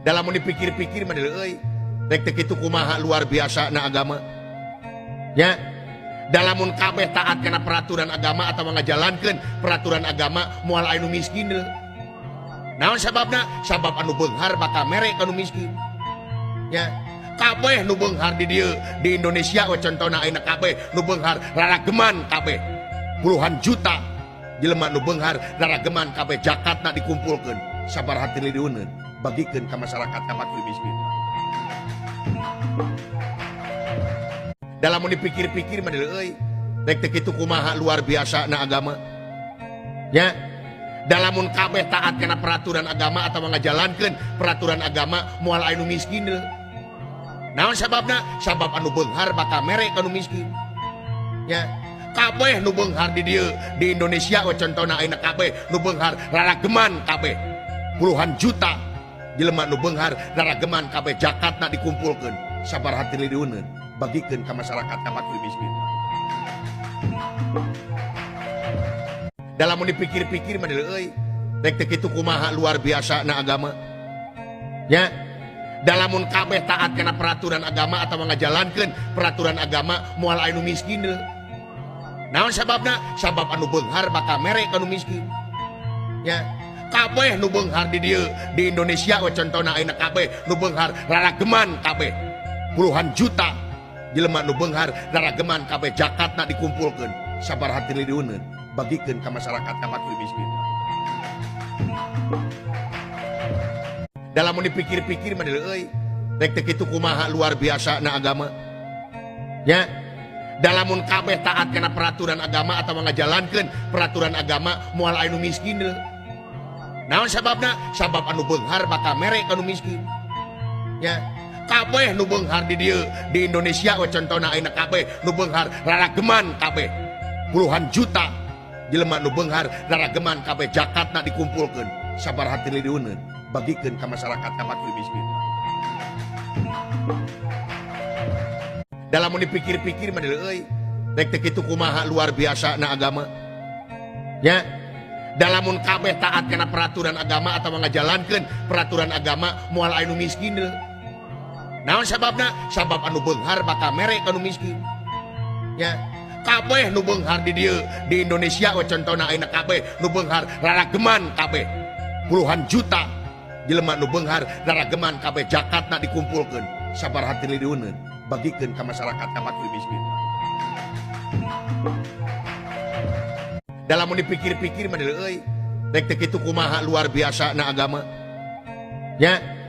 Dalam mun dipikir-pikir mah euy, rek teu kitu kumaha luar biasa na agama. Nya, dalamun kabeh taat kana peraturan agama atau ngajalankeun peraturan agama moal aya nu miskin deui. Naon sababna? Sabab anu beunghar bakal mere ka nu miskin. Nya, kabeh nu beunghar di dieu di Indonesia we contona ayeuna kabeh nu beunghar rarageman kabeh. Puluhan juta jelema nu beunghar rarageman kabeh zakatna dikumpulkeun sabaraha triliuneun bagikeun ka masyarakat ka fakir miskin. Dalam mun dipikir-pikir mah euy, rek teu kitu kumaha luar biasa na agama. Nya, dalamun kabeh taat kana peraturan agama atau ngajalankeun peraturan agama moal aya nu miskin deui. Naon sababna? Sabab anu beunghar bakal mere ka nu miskin. Nya, kabeh nu beunghar di dieu di Indonesia we contona ayeuna kabeh nu beunghar rarageman kabeh. Puluhan juta jelema nu beunghar rarageman kabeh zakatna dikumpulkeun sabaraha triliuneun bagikeun ka masyarakat ka fakir miskin. Dalam mun dipikir-pikir mah euy, rek teu kitu kumaha luar biasa na agama. Nya, dalamun kabeh taat kana peraturan agama atau ngajalankeun peraturan agama moal aya nu miskin deui. Naon sababna? Sabab anu beunghar bakal mere ka nu miskin. Nya, kabeh nu beunghar di dieu di Indonesia we contona ayeuna kabeh nu beunghar rarageman kabeh. Puluhan juta jelema nu beunghar rarageman kabeh zakatna dikumpulkeun sabaraha triliuneun bagikeun ka masyarakat ka fakir miskin. Dalam mun dipikir-pikir mah euy, rek teu kitu kumaha luar biasa na agama. Nya, dalamun kabeh taat kana peraturan agama atau ngajalankeun peraturan agama moal aya nu miskin deui. Naon sababna? Sabab anu beunghar bakal mere ka nu miskin. Nya, kabeh nu beunghar di dieu di Indonesia we contona ayeuna kabeh nu beunghar rarageman kabeh. Puluhan juta jelema nu beunghar rarageman kabeh zakatna dikumpulkeun sabaraha triliuneun bagikeun ka masyarakat ka fakir miskin. Dalam mun dipikir-pikir mah euy, rek teu kitu kumaha luar biasa na agama. Nya, dalamun kabeh taat kana peraturan agama atau ngajalankeun peraturan agama moal aya nu miskin deui. Naon sababna? Sabab anu beunghar bakal mere ka nu miskin. Nya, kabeh nu beunghar di dieu di Indonesia we contona ayeuna kabeh nu beunghar rarageman kabeh. Puluhan juta jelema nu beunghar rarageman kabeh zakatna dikumpulkeun sabaraha triliuneun bagikeun ka masyarakat ka fakir miskin. Dalam mun dipikir-pikir mah euy, rek teu kitu kumaha luar biasa na agama. Nya,